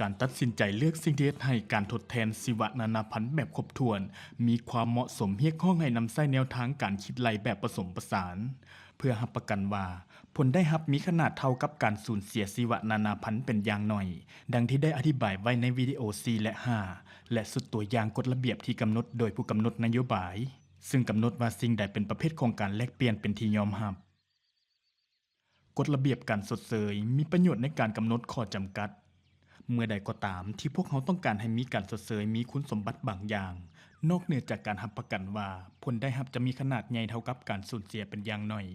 ການຕັດສິນໃຈເລືອກສິ່ງທີ່ເຮັດໃຫ້ການທົດແທນຊີວະນານາພັນແບບຄົບຖ້ວນມີຄວາມເໝາະສົມ ຮຽກຮ້ອງໃຫ້ນຳໃຊ້ແນວທາງການຄິດໄລ່ແບບປະສົມປະສານ ເພື່ອຮັບປະກັນວ່າຜົນໄດ້ຮັບມີຂະໜາດເທົ່າກັບການສູນເສຍຊີວະນານາພັນເປັນຢ່າງໜ້ອຍ, ດັ່ງທີ່ໄດ້ອະທິບາຍໄວ້ໃນວິດີໂອສີ່ ແລະ ຫ້າ ແລະ ຊຸດຕົວຢ່າງກົດລະບຽບທີ່ກຳນົດໂດຍຜູ້ກຳນົດນະໂຍບາຍ, ຊຶ່ງກຳນົດວ່າສິ່ງໃດເປັນປະເພດຂອງການແລກປ່ຽນເປັນທີ່ຍອມຮັບ. ກົດລະບຽບການຊົດເຊີຍມີປະໂຫຍດໃນການກຳນົດຂໍ້ຈຳກັດ. ເມື່ອໃດກໍຕາມທີ່ພວກເຮົາຕ້ອງການໃຫ້ມີການຊົດເຊີຍມີຄຸນສົມບັດບາງຢ່າງ, ນອກເໜືອຈາກການຮັບປະກັນວ່າຜົນໄດ້ຮັບຈະມີຂະໜາດໃຫຍ່ເທົ່າກັບການສູນເສຍເປັນຢ່າງໜ້ອຍ,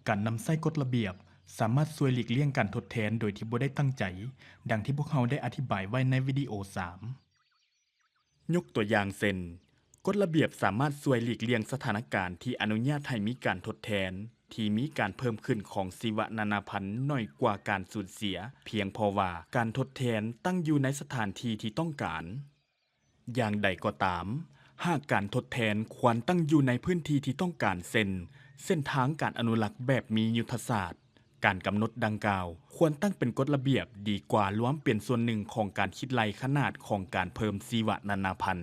ການນຳໃຊ້ກົດລະບຽບສາມາດຊ່ວຍຫຼີກລ່ຽງການທົດແທນໂດຍທີ່ບໍ່ໄດ້ຕັ້ງໃຈ, ດັ່ງທີ່ພວກເຮົາໄດ້ອະທິບາຍໄວ້ໃນວິດີໂອສາມ. ຍົກຕົວຢ່າງເຊັ່ນ, ກົດລະບຽບສາມາດຊ່ວຍຫຼີກລ່ຽງສະຖານະການທີ່ອະນຸຍາດໃຫ້ມີການທົດແທນທີ່ມີການເພີ່ມຂຶ້ນຂອງຊີວະນານາພັນໜ້ອຍກວ່າການສູນເສຍ, ພຽງເພາະວ່າການທົດແທນຕັ້ງຢູ່ໃນສະຖານທີ່ທີ່ຕ້ອງການ. ຢ່າງໃດກໍຕາມ, ຫາກການທົດແທນຄວນຕັ້ງຢູ່ໃນພື້ນທີ່ທີ່ຕ້ອງການ ເຊັ່ນ ເສັ້ນທາງການອະນຸລັກແບບມີຍຸດທະສາດ, ການກຳນົດດັ່ງກ່າວຄວນຕັ້ງເປັນກົດລະບຽບດີກວ່າລວມເປັນສ່ວນໜຶ່ງຂອງການຄິດໄລ່ຂະໜາດຂອງການເພີ່ມຊີວະນານາພັນ.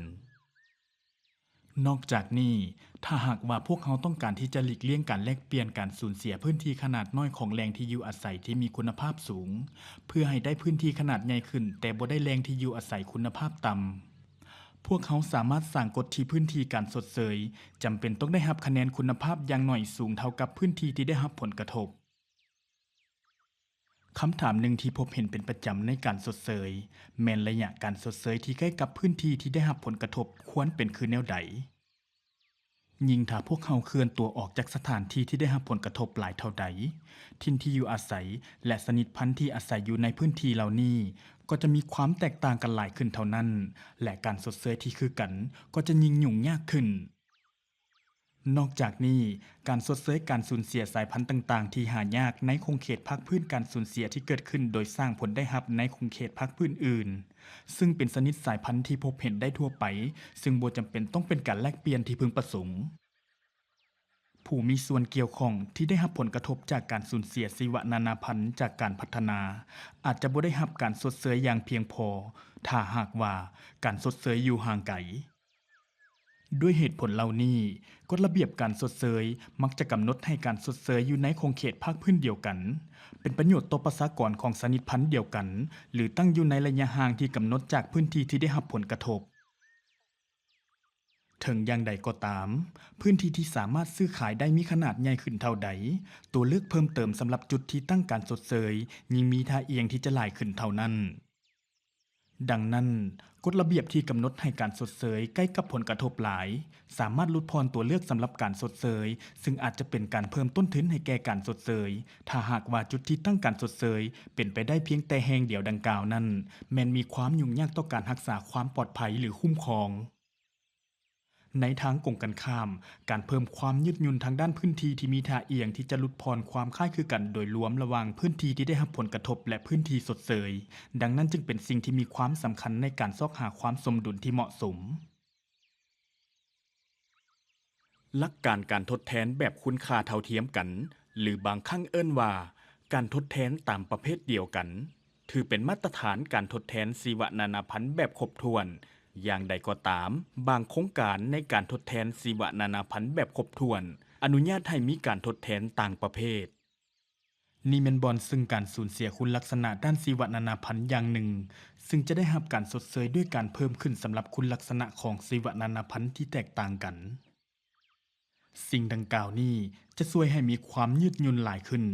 ນອກຈາກນີ້, ຖ້າຫາກວ່າພວກເຮົາຕ້ອງການທີ່ຈະຫຼີກລ່ຽງການແລກປ່ຽນການສູນເສຍພື້ນທີ່ຂະໜາດນ້ອຍຂອງແຫຼ່ງທີ່ຢູ່ອາໄສທີ່ມີຄຸນນະພາບສູງ, ເພື່ອໃຫ້ໄດ້ພື້ນທີ່ຂະໜາດໃຫຍ່ຂຶ້ນແຕ່ບໍ່ໄດ້ແຫຼ່ງທີ່ຢູ່ອາໄສຄຸນນະພາບຕ່ຳ, ພວກເຮົາສາມາດສ້າງກົດທີ່ພື້ນທີ່ການຊົດເຊີຍຈຳເປັນຕ້ອງໄດ້ຮັບຄະແນນຄຸນນະພາບຢ່າງໜ້ອຍສູງເທົ່າກັບພື້ນທີ່ທີ່ໄດ້ຮັບຜົນກະທົບ. ຄຳຖາມໜຶ່ງທີ່ພົບເຫັນເປັນປະຈຳໃນການຊົດເຊີຍ ແມ່ນໄລຍະການຊົດເຊີຍທີ່ໃກ້ກັບພື້ນທີ່ທີ່ໄດ້ຮັບຜົນກະທົບຄວນເປັນຄືແນວໃດ? ຍິ່ງຖ້າພວກເຮົາເຄື່ອນຕົວອອກຈາກສະຖານທີ່ທີ່ໄດ້ຮັບຜົນກະທົບຫຼາຍເທົ່າໃດ, ຖິ່ນທີ່ຢູ່ອາໄສ ແລະ ຊະນິດພັນທີ່ອາໄສຢູ່ໃນພື້ນທີ່ເຫຼົ່ານີ້ກໍຈະມີຄວາມແຕກຕ່າງກັນຫຼາຍຂຶ້ນເທົ່ານັ້ນ, ແລະ ການຊົດເຊີຍທີ່ຄືກັນກໍຈະຍິ່ງຫຍຸ້ງຍາກຂຶ້ນ. ນອກຈາກນີ້, ການຊົດເຊີຍການສູນເສຍສາຍພັນຕ່າງໆທີ່ຫາຍາກໃນຂົງເຂດພາກພື້ນການສູນເສຍທີ່ເກີດຂຶ້ນໂດຍສ້າງຜົນໄດ້ຮັບໃນຂົງເຂດພາກພື້ນອື່ນ, ຊຶ່ງເປັນຊະນິດສາຍພັນທີ່ພົບເຫັນໄດ້ທົ່ວໄປ, ຊຶ່ງບໍ່ຈຳເປັນຕ້ອງເປັນການແລກປ່ຽນທີ່ເພິ່ງປະສົງ. ຜູ້ມີສ່ວນກ່ຽວຂ້ອງທີ່ໄດ້ຮັບຜົນກະທົບຈາກການສູນເສຍຊີວະນານາພັນຈາກການພັດທະນາ ອາດຈະບໍ່ໄດ້ຮັບການຊົດເຊີຍຢ່າງພຽງພໍ ຖ້າຫາກວ່າການຊົດເຊີຍຢູ່ຫ່າງໄກ. ດ້ວຍເຫດຜົນເຫຼົ່ານີ້, ກົດລະບຽບການຊົດເຊີຍມັກຈະກຳນົດໃຫ້ການຊົດເຊີຍຢູ່ໃນຂົງເຂດພາກພື້ນດຽວກັນ, ເປັນປະໂຫຍດຕໍ່ປະຊາກອນຂອງຊະນິດພັນດຽວກັນ ຫຼື ຕັ້ງຢູ່ໃນໄລຍະຫ່າງທີ່ກຳນົດຈາກພື້ນທີ່ທີ່ໄດ້ຮັບຜົນກະທົບ. ເຖິງຢ່າງໃດກໍຕາມ, ພື້ນທີ່ທີ່ສາມາດຊື້ຂາຍໄດ້ມີຂະໜາດໃຫຍ່ຂຶ້ນເທົ່າໃດ, ຕົວເລືອກເພີ່ມເຕີມສຳລັບຈຸດທີ່ຕັ້ງການຊົດເຊີຍຍິ່ງມີທ່າອ່ຽງທີ່ຈະຫຼາຍຂຶ້ນເທົ່ານັ້ນ. ດັ່ງນັ້ນ, ກົດລະບຽບທີ່ກຳນົດໃຫ້ການຊົດເຊີຍໃກ້ກັບຜົນກະທົບຫຼາຍ ສາມາດຫຼຸດຜ່ອນຕົວເລືອກສຳລັບການຊົດເຊີຍ, ຊຶ່ງອາດຈະເປັນການເພີ່ມຕົ້ນທຶນໃຫ້ແກ່ການຊົດເຊີຍ ຖ້າຫາກວ່າຈຸດທີ່ຕັ້ງການຊົດເຊີຍເປັນໄປໄດ້ພຽງແຕ່ແຫ່ງດຽວດັ່ງກ່າວນັ້ນ ແມ່ນມີຄວາມຫຍຸ້ງຍາກຕໍ່ການຮັກສາຄວາມປອດໄພ ຫຼື ຄຸ້ມຄອງ. ໃນທາງກົງກັນຂ້າມ, ການເພີ່ມຄວາມຍືດຫຍຸ່ນທາງດ້ານພື້ນທີ່ທີ່ມີທ່າອ່ຽງທີ່ຈະຫຼຸດຜ່ອນຄວາມຄ້າຍຄືກັນໂດຍລວມລະຫວ່າງພື້ນທີ່ທີ່ໄດ້ຮັບຜົນກະທົບ ແລະ ພື້ນທີ່ຊົດເຊີຍ, ດັ່ງນັ້ນຈຶ່ງເປັນສິ່ງທີ່ມີຄວາມສຳຄັນໃນການຊອກຫາຄວາມສົມດຸນທີ່ເໝາະສົມ. ຫຼັກການການທົດແທນແບບຄຸນຄ່າເທົ່າທຽມກັນ ຫຼື ບາງຄັ້ງເອີ້ນວ່າ ການທົດແທນຕາມປະເພດດຽວກັນ ຖືເປັນມາດຕະຖານການທົດແທນຊີວະນານາພັນແບບຄົບຖ້ວນ. ຢ່າງໃດກໍຕາມ, ບາງໂຄງການໃນການທົດແທນຊີວະນານາພັນແບບຄົບຖ້ວນ ອະນຸຍາດໃຫ້ມີການທົດແທນຕ່າງປະເພດ. ນີ້ແມ່ນບ່ອນຊຶ່ງການສູນເສຍຄຸນລັກສະນະດ້ານຊີວະນານາພັນຢ່າງໜຶ່ງ, ຊຶ່ງຈະໄດ້ຮັບການຊົດເຊີຍດ້ວຍການເພີ່ມຂຶ້ນສຳລັບຄຸນລັກສະນະຂອງຊີວະນານາພັນທີ່ແຕກຕ່າງກັນ. ສິ່ງດັ່ງກ່າວນີ້ຈະຊ່ວຍໃຫ້ມີຄວາມຍືດຫຍຸ່ນຫຼາຍຂຶ້ນ,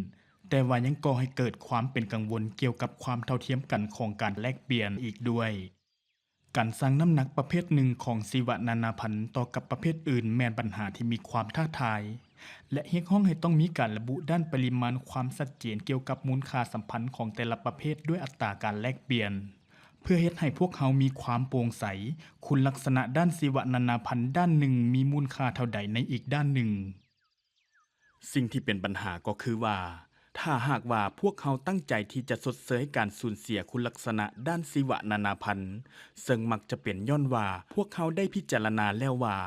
ແຕ່ວ່າຍັງກໍ່ໃຫ້ເກີດຄວາມເປັນກັງວົນກ່ຽວກັບຄວາມເທົ່າທຽມກັນຂອງການແລກປ່ຽນອີກດ້ວຍ. ການຊັ່ງນ້ຳໜັກປະເພດໜຶ່ງຂອງຊີວະນານາພັນຕໍ່ກັບປະເພດອື່ນແມ່ນບັນຫາທີ່ມີຄວາມທ້າທາຍ ແລະ ຮຽກຮ້ອງໃຫ້ຕ້ອງມີການລະບຸດ້ານປະລິມານຄວາມຊັດເຈນກ່ຽວກັບມູນຄ່າສຳພັນຂອງແຕ່ລະປະເພດດ້ວຍອັດຕາການແລກປ່ຽນ. ເພື່ອເຮັດໃຫ້ພວກເຮົາມີຄວາມໂປ່ງໃສ, ຄຸນລັກສະນະດ້ານຊີວະນານາພັນດ້ານໜຶ່ງມີມູນຄ່າເທົ່າໃດໃນອີກດ້ານໜຶ່ງ. ສິ່ງທີ່ເປັນບັນຫາກໍຄືວ່າ, ຖ້າຫາກວ່າພວກເຮົາຕັ້ງໃຈທີ່ຈະຊົດເຊີຍການສູນເສຍຄຸນລັກສະນະດ້ານຊີວະນານາພັນ, ເຊິ່ງມັກຈະເປັນຍ້ອນວ່າພວກເຮົາໄດ້ພິຈາລະນາແລ້ວວ່າ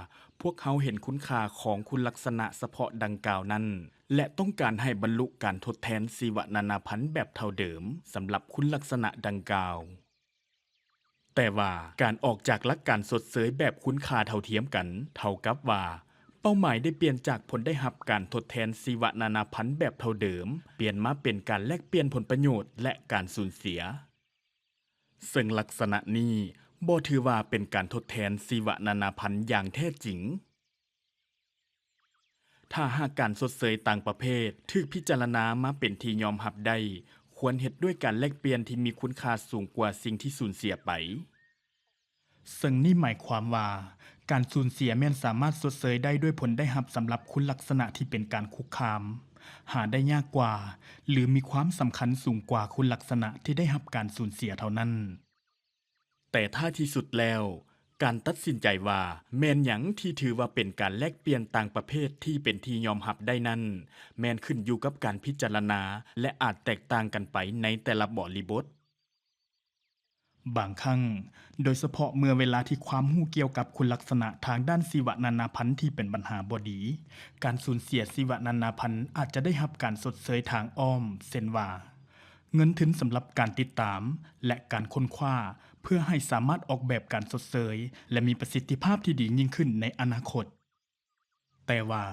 ພວກເຮົາເຫັນຄຸນຄ່າຂອງຄຸນລັກສະນະສະເພາະດັ່ງກ່າວນັ້ນ ແລະ ຕ້ອງການໃຫ້ບັນລຸການທົດແທນຊີວະນານາພັນແບບເທົ່າເດີມສຳລັບຄຸນລັກສະນະດັ່ງກ່າວ. ແຕ່ວ່າການອອກຈາກຫຼັກການຊົດເຊີຍແບບຄຸນຄ່າເທົ່າທຽມກັນ ເທົ່າກັບວ່າເປົ້າໝາຍໄດ້ປ່ຽນຈາກຜົນໄດ້ຮັບການທົດແທນຊີວະນານາພັນແບບເທົ່າເດີມ ປ່ຽນມາເປັນການແລກປ່ຽນຜົນປະໂຫຍດ ແລະ ການສູນເສຍ. ເຊິ່ງລັກສະນະນີ້ບໍ່ຖືວ່າເປັນການທົດແທນຊີວະນານາພັນຢ່າງແທ້ຈິງ. ຖ້າຫາກການຊົດເຊີຍຕ່າງປະເພດຖືກພິຈາລະນາມາເປັນທີ່ຍອມຮັບໄດ້, ຄວນເຮັດດ້ວຍການແລກປ່ຽນທີ່ມີຄຸນຄ່າສູງກວ່າສິ່ງທີ່ສູນເສຍໄປ. ເຊິ່ງນີ້ໝາຍຄວາມວ່າ ການສູນເສຍແມ່ນສາມາດຊົດເຊີຍໄດ້ດ້ວຍຜົນໄດ້ຮັບສຳລັບຄຸນລັກສະນະທີ່ເປັນການຄຸກຄາມ, ຫາໄດ້ຍາກກວ່າ ຫຼື ມີຄວາມສຳຄັນສູງກວ່າຄຸນລັກສະນະທີ່ໄດ້ຮັບການສູນເສຍເທົ່ານັ້ນ. ແຕ່ທ້າຍທີ່ສຸດແລ້ວ, ການຕັດສິນໃຈວ່າແມ່ນຫຍັງທີ່ຖືວ່າເປັນການແລກປ່ຽນຕ່າງປະເພດທີ່ເປັນທີ່ຍອມຮັບໄດ້ນັ້ນ, ແມ່ນຂຶ້ນຢູ່ກັບການພິຈາລະນາ ແລະ ອາດແຕກຕ່າງກັນໄປໃນແຕ່ລະບໍລິບົດ. ບາງຄັ້ງ, ໂດຍສະເພາະເມື່ອເວລາທີ່ຄວາມຮູ້ກ່ຽວກັບຄຸນລັກສະນະທາງດ້ານຊີວະນານາພັນທີ່ເປັນບັນຫາບໍ່ດີ, ການສູນເສຍຊີວະນານາພັນອາດຈະໄດ້ຮັບການຊົດເຊີຍທາງອ້ອມ, ເຊັ່ນວ່າ, ເງິນທຶນສຳລັບການຕິດຕາມ ແລະ ການຄົ້ນຄວ້າ ເພື່ອໃຫ້ສາມາດອອກແບບການຊົດເຊີຍ ແລະ ມີປະສິດທິພາບທີ່ດີຍິ່ງຂຶ້ນໃນອະນາຄົດ. ແຕ່ວ່າ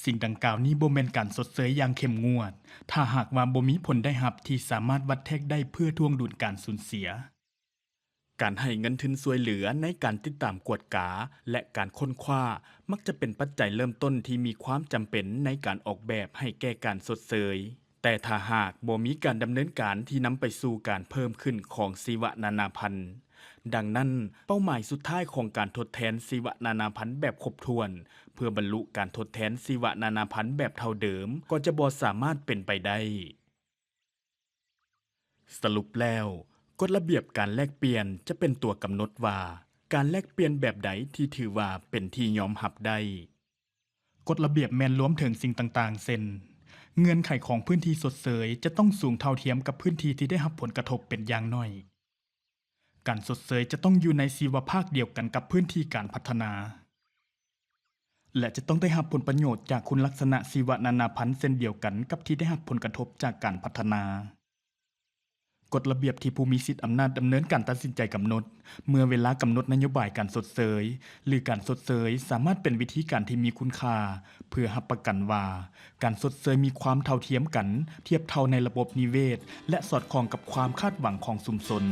ສິ່ງດັ່ງກ່າວນີ້ບໍ່ແມ່ນການຊົດເຊີຍຢ່າງເຂັ້ມງວດ ຖ້າຫາກວ່າບໍ່ມີຜົນໄດ້ຮັບທີ່ສາມາດວັດແທກໄດ້ເພື່ອຖ່ວງດຸນການສູນເສຍ. ການໃຫ້ເງິນທຶນຊ່ວຍເຫຼືອໃນການຕິດຕາມກວດກາ ແລະ ການຄົ້ນຄວ້າ ມັກຈະເປັນປັດໄຈເລີ່ມຕົ້ນທີ່ມີຄວາມຈຳເປັນໃນການອອກແບບໃຫ້ແກ່ການຊົດເຊີຍ. ແຕ່ຖ້າຫາກບໍ່ມີການດຳເນີນການທີ່ນຳໄປສູ່ການເພີ່ມຂຶ້ນຂອງຊີວະນານາພັນ, ດັ່ງນັ້ນ, ເປົ້າໝາຍສຸດທ້າຍຂອງການທົດແທນຊີວະນານາພັນແບບຄົບຖ້ວນ ເພື່ອບັນລຸການທົດແທນຊີວະນານາພັນແບບເທົ່າເດີມ ກໍຈະບໍ່ສາມາດເປັນໄປໄດ້. ສະຫຼຸບແລ້ວ, ກົດລະບຽບການແລກປ່ຽນຈະເປັນຕົວກຳນົດວ່າ ການແລກປ່ຽນແບບໃດທີ່ຖືວ່າເປັນທີ່ຍອມຮັບໄດ້. ກົດລະບຽບແມ່ນລວມເຖິງສິ່ງຕ່າງໆ ເຊັ່ນ ເງື່ອນໄຂຂອງພື້ນທີ່ຊົດເຊີຍຈະຕ້ອງສູງເທົ່າທຽມກັບພື້ນທີ່ທີ່ໄດ້ຮັບຜົນກະທົບເປັນຢ່າງໜ້ອຍ. ການຊົດເຊີຍຈະຕ້ອງຢູ່ໃນຊີວະພາກດຽວກັນກັບພື້ນທີ່ການພັດທະນາ ແລະ ຈະຕ້ອງໄດ້ຮັບຜົນປະໂຫຍດຈາກຄຸນລັກສະນະຊີວະນານາພັນເຊັ່ນດຽວກັນກັບທີ່ໄດ້ຮັບຜົນກະທົບຈາກການພັດທະນາ. ກົດລະບຽບທີ່ຜູ້ມີສິດອຳນາດດຳເນີນການຕັດສິນໃຈກຳນົດ ເມື່ອເວລາກຳນົດນະໂຍບາຍການຊົດເຊີຍ ຫຼື ການຊົດເຊີຍ ສາມາດເປັນວິທີການທີ່ມີຄຸນຄ່າ ເພື່ອຮັບປະກັນວ່າການຊົດເຊີຍມີຄວາມເທົ່າທຽມກັນ, ທຽບເທົ່າໃນລະບົບນິເວດ ແລະ ສອດຄ່ອງກັບຄວາມຄາດຫວັງຂອງຊຸມຊົນ.